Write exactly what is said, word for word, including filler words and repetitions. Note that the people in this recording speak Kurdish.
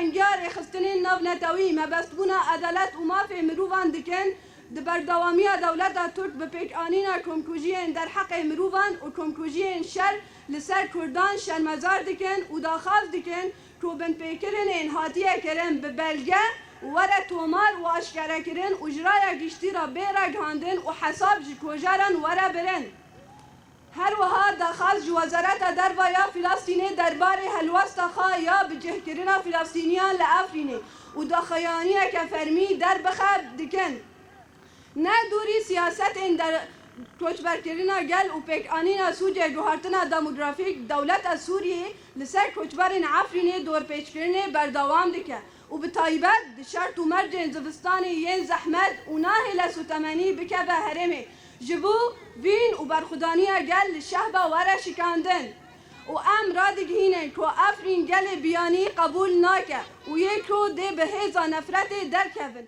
Hingya rêxistinên navnetewî mebestbûna edalet û mafê mirovan dikin, di berdewamiya dewleta Tirk bi pêkanîna komkujiyên derheqê mirovan û komkujiyên şer li ser Kurdan şermezar dikin û daxwaz dikin ku binpêkirinên hatiye kirin bi belge were tomar û aşkerekirin û ji raya giştî re bê ragihandin û hesab ji kujeran were birin. Her wiha daxwaz ji Wezareta Derve ya Filastînê derbarê helwesta xwe ya bicihkirina Filastîniyan li Efrînê û daxuyaniyeke fermî derbixe dikin. Ne dûrî siyasetên der-, koçberkirina gel û pêkanîna sûcê guhertina demografîk, dewleta Sûriyê li ser koçberên Efrînê dorpêçkirinê berdewam dike û bi taybet di şert û mercên zivistanê yên zehmet û nahêle sûtemenî bikeve herêmê. Ji bo vîn û berxwedaniya gel li Şehba were şikandin. Û em radigihînin ku Efrîn gelê biyanî qebûl nake û yê ku dê bi hêza nefretê derkevin.